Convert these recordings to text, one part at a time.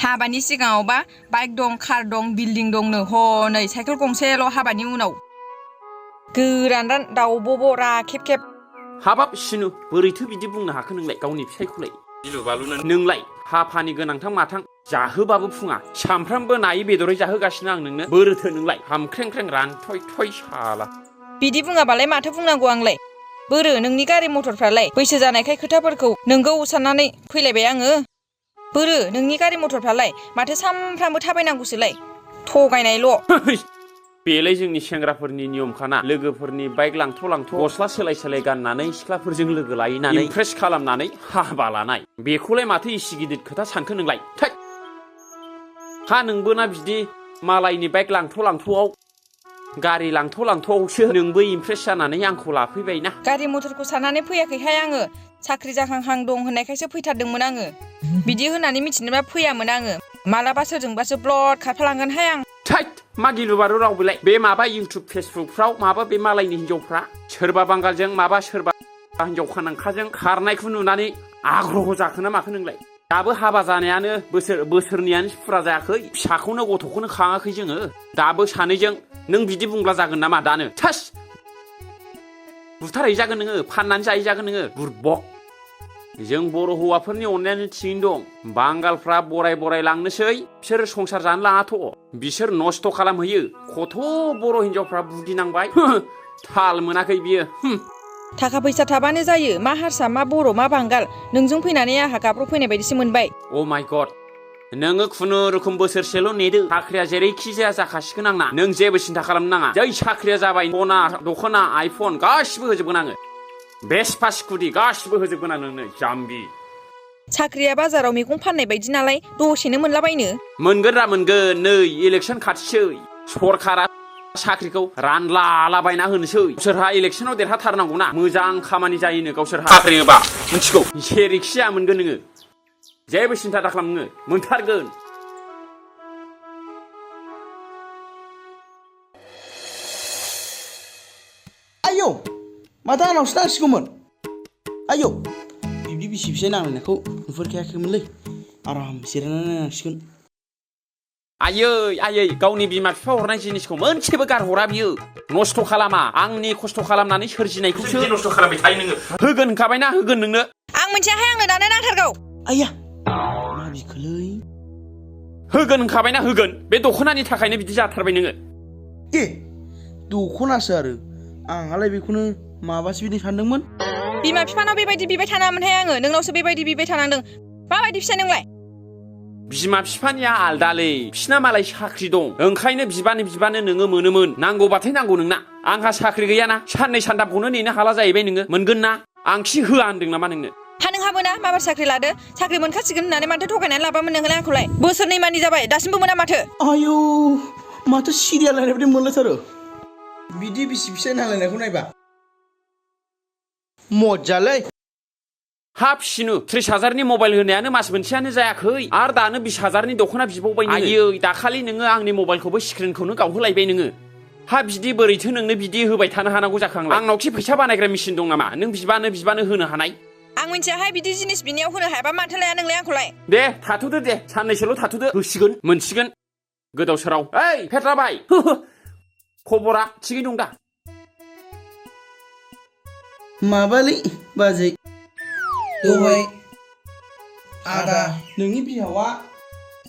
हाबानि सिगाङावबा बाइक दं कार दं बिल्डिं दंनो हनै साइकेल गंसेल' हाबानि उनाव गोरान दाउब' बरा खेब खेब हाबाब सिनु बोरैथो बिदि बुंनो हाखो नोंलाय गावनि फिसायखौलाय गिलु बालुनो नोंलाय हाफानि गोनांथां माथां जाहोबाबो फुङा सामफ्रामबो नायै बेदरै जाहोगासिनो आं नोंनो बोरोथो नोंलाय हामख्रेंख्रें रानथय थय साला बिदि बुङाबालाय माथो बुंनांगौ आंलाय बोरो नोंनि गारि मथरफ्रालाय बैसो जानायखाय खोथाफोरखौ नोंगौ साननानै फैलायबाय आङो बोरो नोंनि गारि मथरफ्रालाय माथो सामफ्रामबो थाबायनांगौसोलाय थगायनायल' बेलाय जोंनि सेंग्राफोरनि नियमखाना लोगोफोरनि बाइक लांथ' गस्ला सोलाय सोलाय गाननानै सिख्लाफोरजों लोगो लायनानै इमप्रेस खालामनानै हाबा लानाय बेखौलाय माथो इसे गिदिर खोथा सानखो नोंलाय थै हा नोंबो ना बिदि मालायनि बाइक लांथ'आव गारि लांथ'आवसो नोंबो इमप्रेस जानानै आंखौ लाफैबायना गारि मथरखौ साननानै फैयाखैहाय आङो साख्रि जाहांहां दं होननायखायसो फैथारदोंमोन आङो बिदि होननानै मिथिनोबा फैयामोन आङो मालाबा सोरजोंबासो ब्लड खारफालांगोनहाय आं थैद मा गिलु बारु राव बेलाय बे माबा इउटुब फेसबुकफ्राव माबा बे मालायनि हिनजावफ्रा सोरबा बांगालजों माबा सोरबा हिनजाव खानांखाजों खारनायखौ नुनानै आग्रह जाखो ना माखो नोंलाय दाबो हाबा जानायानो बोसोरनैयानो फुरा जायाखै फिसाखौनो गथ'खौनो खाङाखै जोङो दाबो सानैजों नों बिदि बुंब्ला जागोन नामा दानो थास बुथारहैजागोन नोङो फाननानै जाहैजागोन नोङो बुरबक जों बर' हौवाफोरनि अननायानो थिगैनो दं बांगालफ्रा बराय लांनोसै बिसोर संसार जानो लाङाथ' बिसोर नस्थ' खालामहैयो खथ' बर' हिनजावफ्रा बुगिनांबाय थाल मोनाखै बियो थाखा फैसा थाबानो जायो मा हारसा मा बर' मा बांगाल नोंजों फैनानै आंहा गाब्र' फैनाय बायदिसो मोनबाय अ माय गड नोङो खुनुरुखुम बोसोरसेल' नेदो साख्रिया जेरैखि जाया जाखासिगोन आंना नों जेबो सिन्था खालामनो नाङा जै साख्रिया जाबाय सना दख'ना आइफन गासिबो होजोबगोन आङो बेसपा स्कुटि गासिबो होजोबगोन आं नोंनो जाम्बि साख्रिया बाजाराव मैगं फाननाय बायदि नालाय दसेनो मोनलाबायनो मोनगोन नै इलेक्सन खाथिसै सरखारा साख्रिखौ रानलाबायना होनोसै गावसोरहा इलेक्सनाव देरहाथारनांगौना मोजां खामानि जायोनो गावसोरहा साख्रि होबा मिथिगौ जेरैखि जाया मोनगोन नोङो जेबो सिन्था दाखालाम नोङो मोनथारगोन आयौ माथो आंनावसो नांसिगौमोन आयौ बिब्दि बिसि फिसाय नांलायनायखौ नुफेरखायाखैमोनलै आराम जिरायनानै नायनांसिगोन आयै गावनि बिमा बिफा हरनाय जिनिसखौ मोनसेबो गारहरा बियो नस्थ' खालामा आंनि खस्थ' खालामनानै सोरजिनायखौसो नस्थ' खालामबाय थायो नोङो होगोन होनखाबायना होगोन नोंनो आं मोनथियाहाय आंनो दानो नांथारगौ आइया मा बिखोलै होगोन होनखाबायना होगोन बे दख'नानि थाखायनो बिदि जाथारबाय नोङो ए दख'नासो आरो आंहालाय बेखौनो माबासो बिदि सानदोंमोन बिमा बिफानाव बेबायदि बिबाय थानाङामोनहाय आङो नोंनावसो बेबायदि बिबाय थानांदों माबायदि फिसा नोंलाय बिमा बिफानिया आलदालै बिसिना मालाय साख्रि दं ओंखायनो बिबानो नोङो मोनोमोन नांगौबाथाय नांगौ नोंना आंहा साख्रि गैयाना साननै सानथामखौनो नेनो हाला जाहैबाय नोङो मोनगोन ना आंखि होआ होनदों नामा नोंनो हा नोंहाबो ना माबार साख्रि लादो साख्रि मोनखासिगोन होननानै माथो थगायनानै लाबामोन नोंलाय आंखौलाय बोसोरनै मानि जाबाय दासिमबो मोना माथो आयौ माथो सिरियाल नायनाय बायदि मोनलायथारो बिदि बिसि फिसाय नांलायनायखौ नायबा मजालै हाब सिनु 30,000नि मबाइल होनायानो मास मोनसेयानो जायाखै आरो दानो 20,000नि दख'ना बिबावबाय नोङो आयै दाखालि नोङो आंनि मबाइलखौबो स्क्रिनखौनो गावहोलायबाय नोङो हा बिदि बोरैथो नोंनो बिदि होबाय थानो हानांगौ जाखो आंलाय आंनावखि फैसा बानायग्रा मेसिन दं नामा नों बिबानो होनो हानाय आं मिथियाहाय बिदि जिनिस बिनायाव होनो हायाबा माथो लाया नोंलाय आंखौलाय दे थाथ'दो दे साननैसोल' थाथ'दो होसिगोन मोनसिगोन गोदाव सोराव ओइ फेट्राबाय खबरा थिगै दं दा माबालै बाजै दहाय आदा नोंनि बिहावा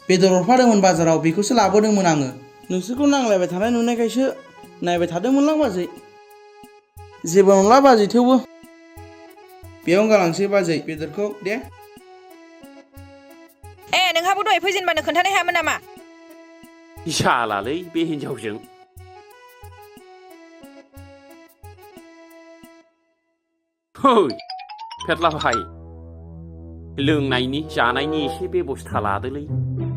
बेदर हरफादोंमोन बाजाराव बेखौसो लाबोदोंमोन आङो नोंसोरखौ नांलायबाय थानाय नुनायखायसो नायबाय थादोंमोनलां बाजै जेबो नंला बाजै थेवबो बेयावनो गालांसै बाजै बेदरखौ दे ए नोंहाबो दहाय फैजेनबानो खोन्थानो हायामोन नामा इसालालै बे हिनजावजों फेटला भाई लोंनायनि जानायनि एसे बेबस्था लादोलै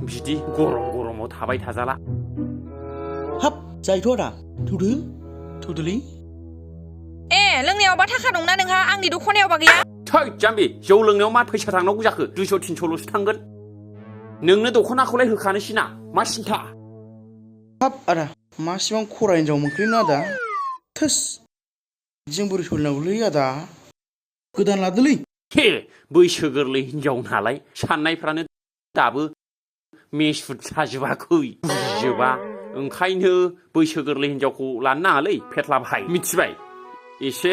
बिदि गरमाव थाबाय थाजाला हाब जायोथ' आदा थौदोलै ए लोंनायावबा थाखा दंना नोंहा आंनि दख'नायावबा गैया थै जाम्बि जौ लोंनायाव मा फैसा थांनांगौ जाखो 200-300ल'सो थांगोन नोंनो दख'नाखौलाय होखानोसै ना मा सिन्था हाब आदा मासिबां खरा हिनजाव मोनखोलै आदा थोस जों बोरै सोलिनांगौलै आदा गोदान लादोलै हे बैसो गोरलै हिनजाव नालाय साननायफ्रानो दाबो मेसुद जाजोबाखै बुजिजोबा ओंखायनो बैसो गोरलै हिनजावखौ लानो नाङालै फेथ्ला भाइ मिथिबाय एसे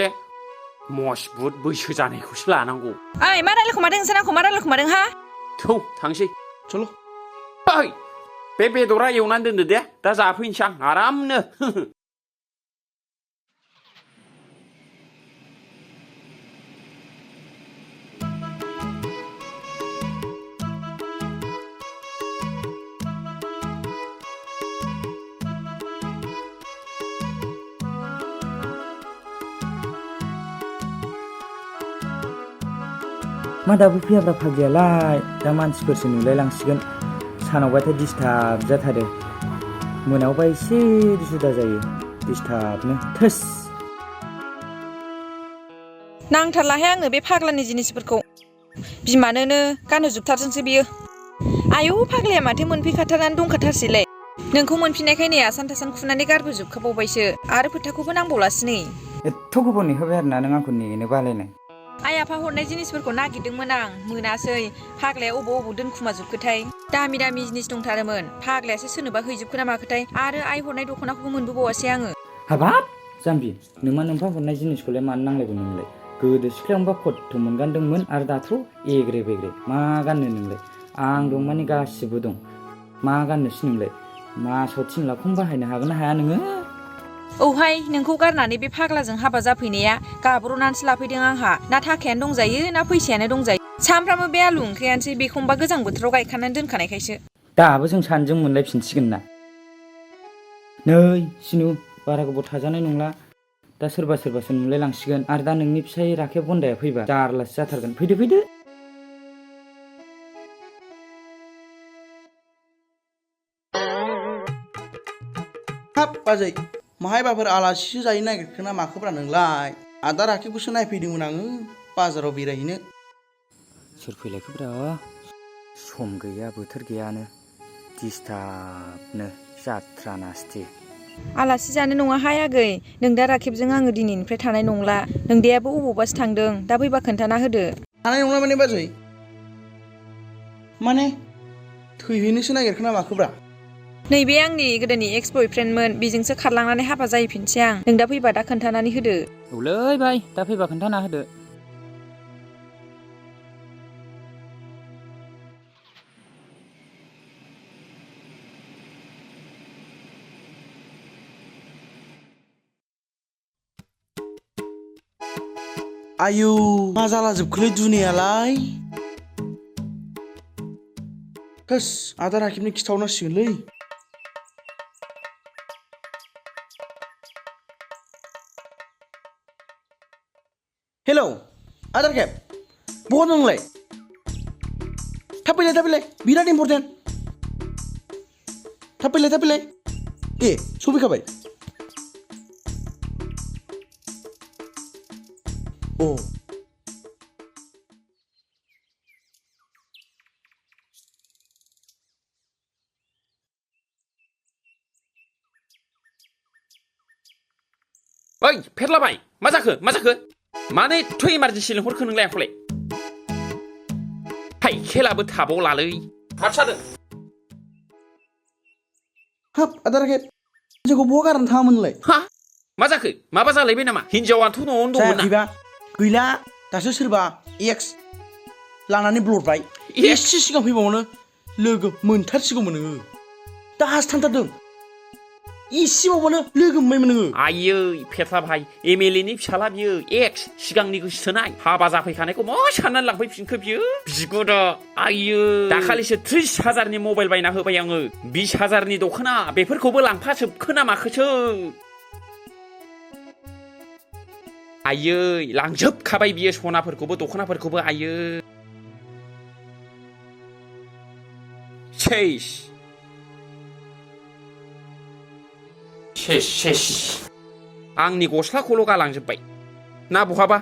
मजबुत बैसो जानायखौसो लानांगौ ओइ मा रायलायखुमादों नोंसोर आंखौ मा रायलायखुमादों हा थौ थांसै चलो ओइ बे बेदरा एवनानै दोनदो दे दा जाफैनोसै आं आरामनो मा दाबो फैयाब्रा फाग्लियालाय दा मानसिफोरसो नुलाय लांसिगोन सानावबाथाय डिस्टार्ब जाथारो मोनायावबा एसे जुदा जायो डिस्टार्बनो थोस नांथारलाहाय आंनो बे फाग्लानि जिनिसफोरखौ बिमानोनो गानहोजोबथारजोंसो बियो आयौ फाग्लाया माथो मोनफैखाथारनानै दंखाथारसैलाय नोंखौ मोनफिननायखाय नै आसान थासान खुनानै गारबोजोबखाबावबायसो आरो फोथाखौबो नांबावलासो नै एथ' गोबाव नेहोबाय आरोना नों आंखौ नेनो बालायनाय आइ आफा हरनाय जिनिसफोरखौ नागिरदोंमोन आं मोनासै फाग्लाया अबाव दोनखुमाजोबखोथाय दामि दामि जिनिस दंथारोमोन फाग्लायासो सोरनोबा हैजोबखो ना माखोथाय आरो आइ हरनाय दख'नाखौबो मोनबोबावासै आङो हाबाब जाम्बि नोंमा नोंफा हरनाय जिनिसखौलाय मानो नांलायगौ नोंलाय गोदो सिख्लायावनोबा खथ्थ' मोनगानदोंमोन आरो दाथ' एग्रे बेग्रे मा गाननो नोंलाय आं दं माने गासिबो दं मा गाननोसै नोंलाय मासाव 3 लाखखौनो बाहायनो हागोन ना हाया नोङो औहाय नोंखौ गारनानै बे फाग्लाजों हाबा जाफैनाया गाब्र'नानैसो लाफैदों आंहा ना थाखायानो दंजायो ना फैसायानो दंजायो सानफ्रामबो बे आलु ओंख्रियानोसै बेखौबा गोजां बोथोराव गायखानानै दोनखानायखायसो दाबो जों सानैजों मोनलायफिनसिगोन ना नै सिनु बारा गोबाव थाजानाय नंला दा सोरबासो नुलाय लांसिगोन आरो दा नोंनि फिसाय राखेब बन्दाया फैबा जारलासो जाथारगोन फैदो हाब बाजै माहायबाफोर आलासिसो जायो नागिरखो ना माखोब्रा नोंलाय आदा राखेबखौसो नायफैदोंमोन आङो बाजाराव बेरायहैनो सोर फैलायखोब्रा सम गैया बोथोर गैयानो दिसटार्बनो जाथ्रा नासथि आलासि जानो नङाहाय आगै नोंदा राखेबजों आङो दिनैनिफ्राय थानाय नंला नोंदायाबो अबावबासो थांदों दा फैबा खोन्थाना होदो थानाय नंला माने बाजै माने थैहैनोसो नागिरखो ना माखोब्रा नैबे आंनि गोदोनि एक्स बयफ्रेन्डमोन बेजोंसो खारलांनानै हाबा जाहैफिनसै आं नों दा फैबा दा खोन्थानानै होदो औलै भाइ दा फैबा खोन्थाना होदो आयौ मा जालाजोबखोलै दुनियालाय थोस आदा राखेबनो खिथाहरनांसिगोनलै हेलौ आदा राखेब बहा दं नोंलाय थाब फैलाय बिराद इम्पर्टेन्ट थाब फैलाय ए सफैखाबाय अ ओइ फेरला भाइ मा जाखो मानो एथ' इमारजेन्सि लिंहरखो नोंलाय आंखौलाय साइकेलाबो थाबावलालै माथो जादों हाब आदा राखेब जोंखौ बहा गारनानै थाङामोन नोंलाय हा मा जाखो माबा जालायबाय नामा हिनजावाथ' न'आवनो दंमोन ना जायाखैबा गैला दासो सोरबा एक्स लानानै ब्लरबाय एसे सिगां फैबावनो लोगो मोनथारसिगौमोन नोङो दासो थांथारदों एसेबावबानो लोगो मोनबायमोन नोङो आयै फेथ्ला भाइ MLA नि फिसाला बियो एक्स सिगांनि गोसोथोनाय हाबा जाफैखानायखौ मा साननानै लांफैफिनखो बियो बिगुदा आयै दाखालिसो 30,000नि मबाइल बायना होबाय आङो 20,000नि दख'ना बेफोरखौबो लांफाजोबखो ना माखोसो आयै लांजोबखाबाय बियो सनाफोरखौबो दख'नाफोरखौबो आयै सेस आंनि गस्लाखौल' गालांजोब्बाय ना बहाबा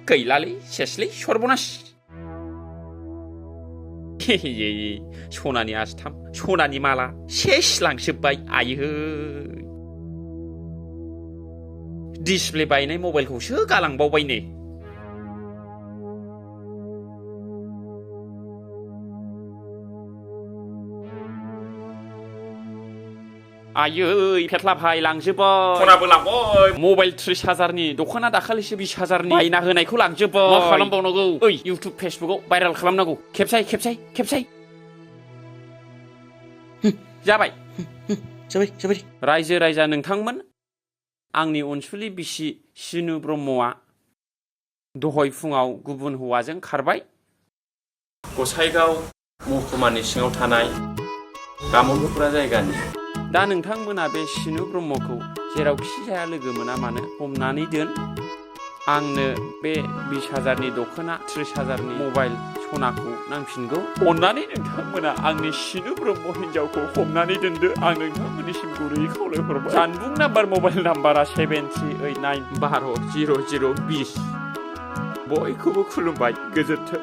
गैलालै सेसलै सर्बनास सनानि आस्थाम सनानि माला सेस लांजोब्बाय आयै डिसप्ले बायनाय मबाइलखौसो गालांबावबाय नै आयै फेथ्ला भाइ लांजोब्बाय खनाबो लांबाय मबाइल 30,000नि दख'ना दाखालिसो 20,000नि बायना होनायखौ लांजोब्बाय मा खालामबावनांगौ ओइ इउटुब फेसबुकआव भाइरेल खालामनांगौ खेबसाय जाबाय जाबाय रायजो राजा नोंथांमोन आंनि अनसुलि बिसि सिनु ब्रह्मआ दहाय फुङाव गुबुन हौवाजों खारबाय गसाइगाव महकुमानि सिङाव थानाय बामोनपुरा जायगानि दा नोंथांमोना बे सिनु ब्रह्मखौ जेरावखि जाया लोगो मोना मानो हमनानै दोन आंनो बे 20,000नि दख'ना 30,000नि मबाइल सनाखौ नांफिनगौ अननानै नोंथांमोना आंनि सिनु ब्रह्म हिन्जावखौ हमनानै दोनदो आं नोंथांमोननिसिम गुरैयै खावलायहरबाय जानबुं नाम्बार मबाइल नाम्बारा 7389 120020 बयखौबो खुलुमबाय गोजोन्थों